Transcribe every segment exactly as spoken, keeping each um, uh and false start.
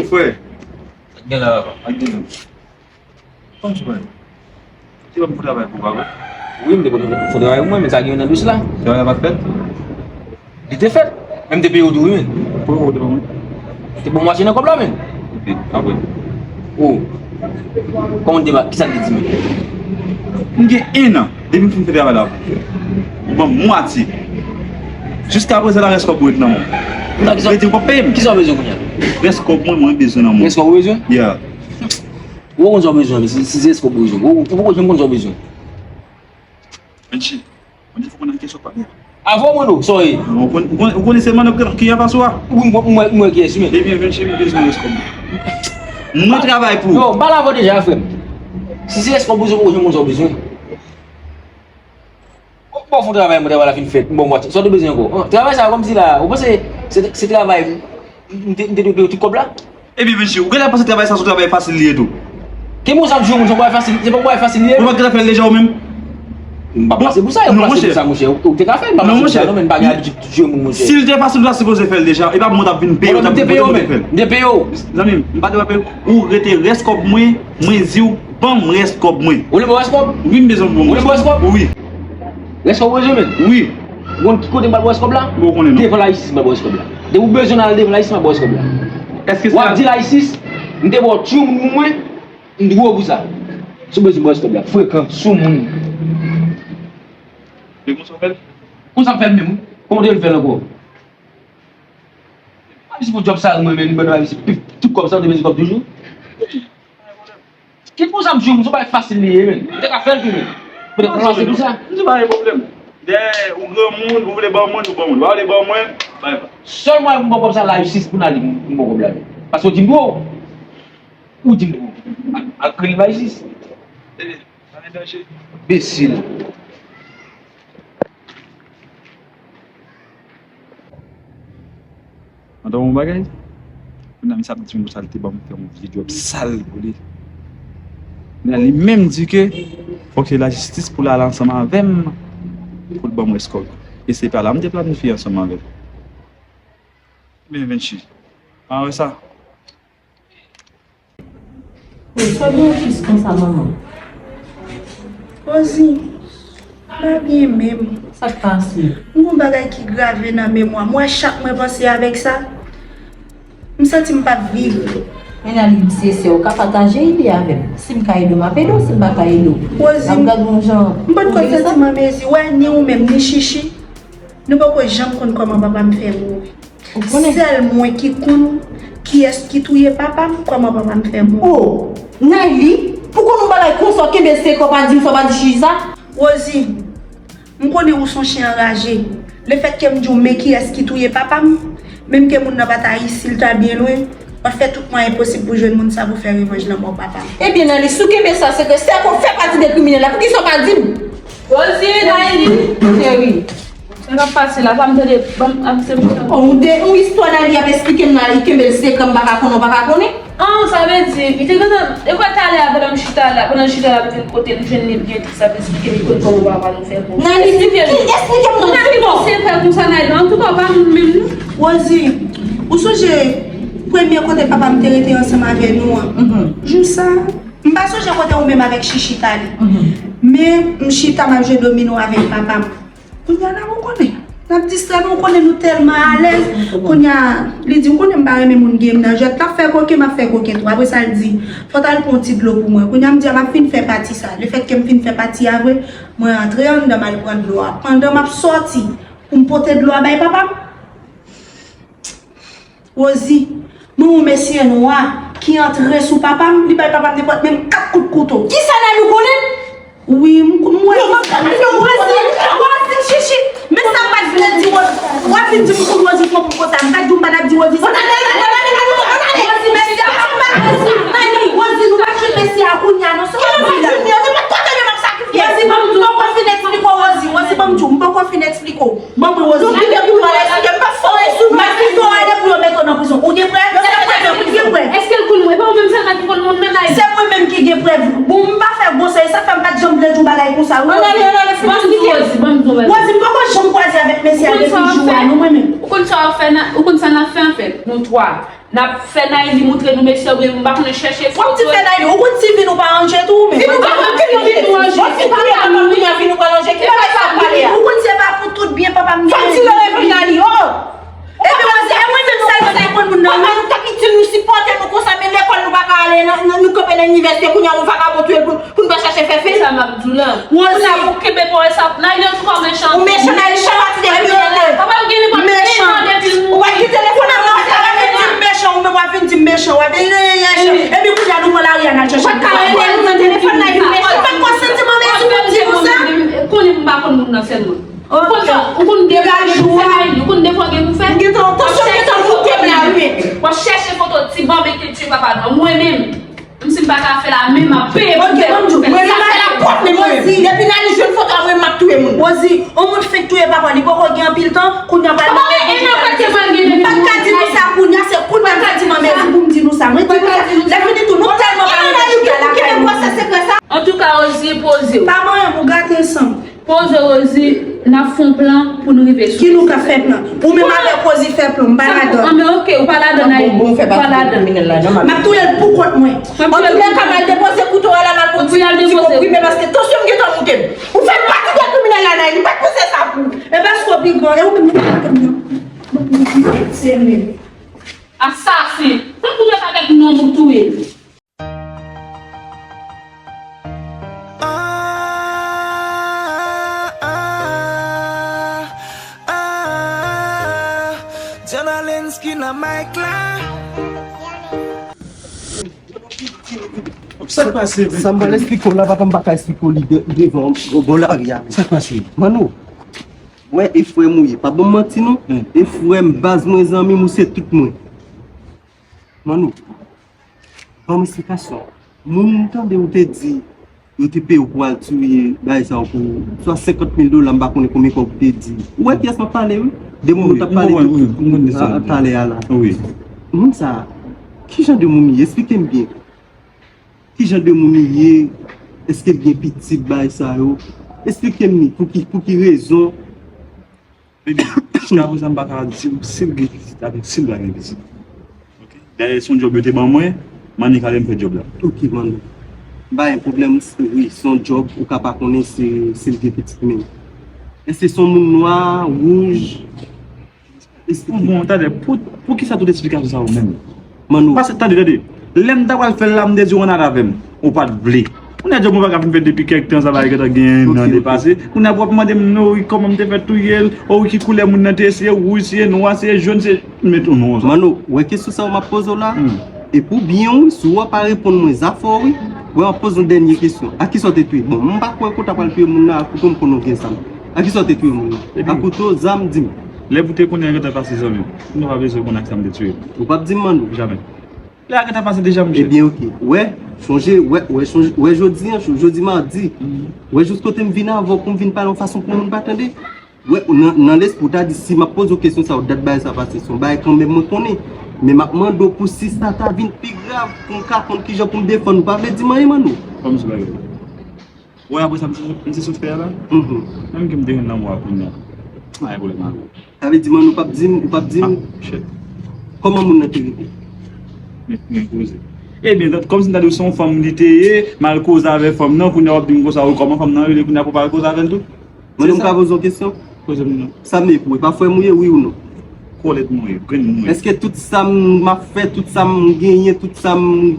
Frè. Sa k gen la, papa? Sa k gen la? Kòman se pa? Ou te ban m fo travay pou ou, pa vre? Wi, m te ban w fo travay pou mwen, men sa gen nan dosye la. Travay la pa t fèt? Li te fèt. Men m te peye w tou, wi, men. Pou ou te ban mwen? Te ban m mwatye nan kòb la, men. Ok, apre. O. Kòman w te ba, kisa l te di, men? M gen en an depi m fin fè travay la. Ou ban m mwatye. Jiska prezan la, rès kòb ou ret nan men w. Vle di ou p ap peye m? Kisa w bezwen kounye a? Rès kòb mwen, mwen bezwen nan men w. Rès kòb ou bezwen? Yeah. Ou konn sa w bezwen, si, si se rès kòb ou bezwen. Ou, ou poko janm konn sa w bezwen. Benchi, mwen di fò konn nan kesyon pa byen. Avè w mwen non, sa w ye? Ou konn, ou konn, ou konnen se mannòb ki, ki anfas ou a? Wi, mwen, mwen, mwen kiyès, wi, men. Ebyen, Benchi, m bezwen rès kòb. Mwen travay pou ou. Yo, m pale avè w deja, frè m. Si se rès kòb ou bezwen, ou poko janm konn sa w bezwen. Bon, fon travay, mwen, travay la fin fèt, m bon, mwen, sa w te bezwen ankò? An, travay sa, kòmsi la, ou panse se, se travay, m, m te, m te dwe peye w tout kòb la? Ebyen, Benchi, ou genlè panse travay sa se yon travay fasil li ye tou. Ki moun sa ap jwe moun, se yon bagay fasil, se pa yon bagay fasil li ye. Ou pa t gentan fè l deja ou menm? M pa pase pou sa, yo pase pou sa, monchè. Ou te ka fè l, m pa pase pou sa, non, men m pa gen abitid jwe moun, monchè. Si l te fasil, ou ta sipoze fè l deja. E pa mwen t ap vin peye w, t ap vin peye w, men. M te peye w. Zanmi m, m pa t ap peye w. Ou rete rès kòb mwen, mwen di w, ban m rès kòb mwen. Ou vle ban w rès kòb? Wi, m bezwen pou mwen. Ou vle ban w rès kòb? Wi. Rès kòb ou bezwen, men? Wi. Ou konn ki kote m pral ba w rès kòb la? Bon, ou konnen, non. Devan lajistis m pral ba w rès kòb la. Depi w bezwen al devan lajistis m pral ba w rès kòb la. Èske se... W ap di lajistis, m te ba w tchou moun pou mwen, m gwo pou sa. Si w bezwen ba w rès kòb la, frekan, soumoun. E konsa w fè l? Konsa m fè l menm, wi. Kòman w te vle fè l ankò? Pa vin pou djòb sa mwen menm, ban nou pa vin tout kòb sa, ou te bezwen kòb toujou. Ki pou sa m jwe, m se yon bagay fasil li ye, men. Ou te ka fè l tou, men. Ou te ka pase pou sa. M di pa gen pwoblèm. Dèyè, ou granmoun, ou vle ban mwen, ou ban mwen. Ou pa vle ban mwen, bay pa. Sèl mwayen pou m ba w kòb sa, lajistis pou n ale, m ba w kòb la, men. Paske w di m dwo. Ou di m dwo. Al, al kreye lajistis. Ebyen, pa gen danje. Enbesil. Antann yon bagay, kounye a misye ap di m konsa li te ban m fè yon vye djòb sal pou li. Kounye a li menm di ke fòk se lajistis pou l al ansanm avè m pou l ban m rès kòb. E se pa la m te planifye ansanm avè l. Men Venchi, pa wè sa? Ou sot gen yon fis konsa, manman? Rosie, m pa byen menm. Sa k pase? M gon bagay ki grave nan memwa m. Ou wè, chak mwen panse avèk sa, m santi m p ap viv. Men Nali, m se sè w, ou ka pataje ide avè m. Si m ka ede w, m ap ede w. Si m pa ka ede w, Rosie, m ap gade w yon jan. M potko santi m an mezi. Ou wè, ni ou menm, ni Chichi, nou poko janm konn kòman papa m fè mouri. Ou konnen. Sèl mwen ki konn kiyès ki touye papa m, kòman papa m fè mouri. O, Nayli, pou konn yon bagay konsa, w kenbe l sekrè, w pa di m sa, w pa di Chichi sa? Rosie, m konnen ou se yon chen anraje. Lefètke m di w men kiyès ki touye papa m, menm ke moun nan pa ta isi, l ta byen lwen, w ap fè tout mwayen posib pou jwenn moun sa pou fè revanj lanmò papa m. Ebyen, Nayli, si w kenbe sa sekrè, sèke w fè pati de kriminèl la, poukisa w pa di m? Rosie, Nayli, cheri. Sa k ap pase la, pa m tande, ban m aksepte. Bon, ou de, yon istwa Nali ap esplike m la, li kenbe l sekrè, m pa ka konnen, ou pa ka konnen. An, sa vle di, li te gentan, e kwè talè a, pandan m chita la, pandan l chita la, m vin kote l, m jwenn li, l gen tout sa, l esplike m, li konn kòman papa nou fè pou. Nali, esplike m, esplike m non, di m non. Sekrè konsa, Nali, antouka, ou pa moun menm, non. Rosie, ou sonje premye kote papa m te rete ansanm avè nou an? Jou sa, m pa sonje kote ou menm avèk Chichi t ale. Men, m chita, m ap jwe domino avèk papa m. Kounye a la, ou konnen, n ap distrè nou, ou konnen nou tèlman alèz. Kounye a, li di, ou konnen m pa renmen moun gen m nan jwèt. L ap fè koken, m ap fè koken tou. Apre sa, l di, fò w t al pran yon ti dlo pou mwen. Kounye a, m di a, m ap fin fè pati sa. Lefètke m fin fè pati a vre, mwen antre anndan, m al pran dlo a. Pandan m ap sòti pou m pote dlo a bay papa m, Rosie, men yon mesye nwa ki antre sou papa m, li bay papa m nenpòt menm kat kout kouto. Kisa Nali, ou konnen? Wi, m, m wè. Yo, m ap, yo, Rosie, Rosie, chichi. Men sa m pa t vle di, Rosie. W ap vin di m kou Rosie fò pou konsa. M pa t di w m pa t ap di Rosie. Rosie, mesye a, Rosie, Nali, Rosie, nou pa t jwenn mesye a kounye a, non, se w ap di la. Rosie, m poko fin eksplike w, Rosie. Rosie, ban m di w, m poko fin eksplike w. Ban mwen Rosie. Donk, li gen pou l al esplike m, m p ap fè w sou nou. M ap kite w ale pou yo mete w nan prizon. Ou gen prèv? Se mwen menm ki gen prèv. Èske l konn mwen? E pa ou menm sèlman ki konn moun menm, Nayli. Se mwen menm ki gen prèv. Bon, m pa fè gwosè, e sa k fè m pa t janm vle di w bagay konsa, wi. Ann ale, ann ale, fouti Rosie, ban m di w bagay. Rosie, m poko janm kwaze avèk mesye a depi jou a, non, mwen menm. Ou konn sa Sa w fè nan, ou konn sa n ap fè anfèt? Nou twa. N ap fè Nayli montre nou mesye, oubyen m pa konnen chèche foto. W ap di fè Nayli, ou konn si vin ou pa ranje tou, men. Vin ou pa ranje, vin ou ranje. Bon, si pa ranje, vin ou pa ranje. Ki bagay sa w pale a? Ou konn se pa pou tout byen papa m gen. Fò m tire revèn nan li, oh! Epi Rosie, e mwen menm sèlman k konn moun nan, wi. Papa nou t ap itil nou, sipòte nou konsa, men lekòl nou pa ka ale, nan, nan, nou kanpe nan inivèsite, kounye a yon vakabon touye l pou, pou n pa chache fè fil. Sa m ap di w la. Rosie. Pou kenbe pawòl sa, Nayli antouka w mechan. Ou mechan, Nayli, chak pati de kriminèl la. Papa m gen nenpòt mechan depi l mouri. Ou pa ki telefòn nan, ou pa vin di m mechan, ou menm w ap vin di m mechan, w ap vin di m mechan. Epi kounye a nou pran lari a n al chèche. Ou pa ka rele nou nan telefòn, Nayli, mechan. Ou pa t konn santiman, men si pou di nou sa. Konnen m pa konn moun nan sèlman. Ou konn sa, ou konn degaje pou fè, ou konn defwa gen pou fè. M gentan, tansyon m gentan moute m la, wi. W ap chèche foto ti bòb ki te tiye papa nou an. Mwen menm, menm si m pa ka fè la, men m ap peye pou fè. Ok, ban m di w, mwen menm m ap pran men mwen. Depi Nayli jwenn foto a, mwen m ap touye moun. Rosie, yon moun fenk touye papa, li poko gen anpil tan, kounye a pral. Papa, men en an pati pral gen depi. M pa t ka di nou sa kounye a, se kounye a m ka di manmi pou m di nou sa. Mwen di nou sa. Lè fini tou, nou tèlman pa renmen chita lakay nou. Antouka, Rosie, poze w. Pa manyen pou gate san m. Poze Rosie, n ap fè yon plan pou n rive sou. Ki nou ka fè plan? Ou menm avèk Rosie fè plan, m pa ladan. Anben, ok, ou pa ladan, Nayli. Ou pa ladan. M ap touye l pou kont mwen. Antouka, m al depoze kouto a la, m al pran ti, ti konprime, paske tansyon m gentan moute m. Ou fè pati de kriminèl la, Nayli, m pa t panse sa pou ou. E paske w pi gran, e ou menm ou pa konn nan. Asasen. Tankou lòt avèk nonm ou touye l. Ah, ah, ah, Diana Lenski nan mic la. Sa k pase? Sa m pral eksplike w la, papa m pa ka eksplike w li de- devan w bò lari a. Sa k pase? Mano, wè, e frè m ou ye. Pa ban m manti non. E frè m, baz mwen, zanmi m, ou se tout mwen. Mano, ban m esplikasyon. Moun m tande ou te di yo te peye w pou al touye bagay sa yo pou swa senkant mil dola, m pa konnen konbyen kòb ou te di. Ou wè kiyès m ap pale, wi? De moun ou t ap pale talè a la. Moun sa a, ki jan de moun li ye? Esplike m byen. Ki jan de moun li ye? Èske l gen pitit, bagay sa yo? Esplike m li, pou ki, pou ki rezon? Ebyen, jiskaprezan m pa ka di w si l gen pitit avèk si l pa gen pitit. Ok. Dayè, se yon djòb yo te ban mwen, m annik ale m fè djòb la. Ok, mano. M pa gen pwoblèm, wi, se yon djòb, ou ka pa konnen si, si l gen pitit menm. Èske se yon moun nwa, wouj? Ou bon, tande, pou, pou kisa tout esplikasyon sa yo menm? Mano. Paske, tande, tande. Lè m ta pral fè l la, m te di w ann al avè m. Ou pa t vle. Kounye a djòb mwen pa ka fin fè depi kèk tan, sa va gentan gen en an de pase. Kounye a w ap mande m non, wi, kòman m te fè touye l, o, wi, ki koulè moun nan te ye, si e wouj, si e nwa, si e jòn, si e, met yon non sa. Mano, wè kesyon sa yo m ap poze w la? E pou byen w, si w pa reponn mwen, zafè w, wi. Wè, m ap poze yon dènye kesyon. A kisa w te touye? Bon, m pa kwè ke w ta pral touye moun nan a kouto, m konnen w gen zam. A kisa w te touye moun nan? A kouto, zam, di m. Lè pou te konnen an gentan pase, zanmi m. Kounye a w pa bezwen konnen ak sa m te touye l. Ou p ap di m, Mano? Jamè. Lè a gentan pase deja, monchè. Ebyen, ok. Wè, chonje, wè, wè, chonje, wè jodi an, jodi madi. Wè jis kote m vin avè w pou m vin pale yon fason pou moun pa tande. Wè, nan, nan lespri w ta di si m ap poze w kesyon sa yo, dat bagay sa pase, se yon bagay kanmenm mwen konnen. Men m ap mande w pou si sa ta vin pi grav, pou m ka konn kijan pou m defann ou. Pa vle di m anyen, Mano. Kòm si bagay. Wè, apre sa, m se, m se sot fè a la. Menm ke m te jwenn lanmò a kounye a. Pa gen pwoblèm avè w. Sa vle di, Mano, ou p ap di m, ou p ap di m. Ah, shit. Kòman moun nan te rive? Men, men koze. Ebyen, kòm si m ta di w se yon fanm li te ye, m al koze avè fanm nan, kounye a w ap di m konsa, wi, kòman fanm nan rele, kounye a pou w pa al koze avè l tou? Mano, m ka poze w kesyon? Poze m non. Sa m ye pou ou, e pa frè m ou ye, wi ou non? Kòlèt mwen ye, grenn mwen ye. Èske tout sa m ap fè, tout sa m genyen, tout sa m,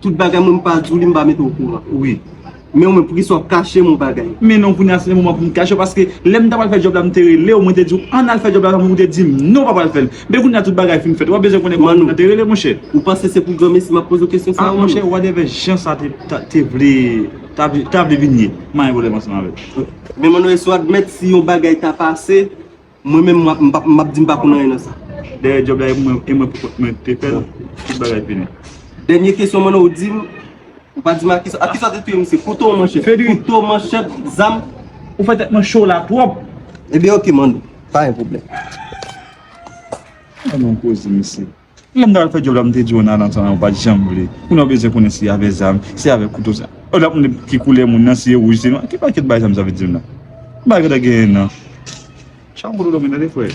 tout bagay mwen m pa di w li, m pa mete w okouran? Wi. Men ou menm, poukisa w ap kache m yon bagay? Men non, kounye a se le moman pou m kache w, paske lè m ta pral fè djòb la, m te rele w, mwen te di w ann al fè djòb la, ou te di m non, w pa pral fè l. Men kounye a tout bagay fin fèt, w pa bezwen konnen kòman moun nan te rele, monchè. Ou panse se pou granmesi m ap poze w kesyon sa a, Mano? Ah, monchè, whatever jan sa te, ta, te vle, ta, ta vle vin ye, m pa gen pwoblèm ansanm avè l. Men Mano, èske w admèt si yon bagay ta pase, mwen menm, m ap, m p ap, m ap di m pa konn anyen nan sa. Dèyè djòb la, e mwen, e mwen pou kont mwen te fè l, tout bagay fini. Dènye kesyon, Mano, ou di m, ou pa di m a kisa, a kisa w te touye misye? Kouto, manchèt? Kouto, manchèt, zam? Ou fè tèt mwen cho la twòp. Ebyen, ok, Mano, pa gen pwoblèm. Mano, koze, mesye. Lè m t al fè djòb la, m te di w ann al ansanm, ou pa t janm vle. Kounye a w bezwen konnen si avè zam, si avè kouto sa. Ou t ap mande ki koulè moun nan, si e wouj, si nwa. Ki pakèt bagay sa misye ap di m la? Bagay gentan gen en an. Chan gwo dodo men tande frè.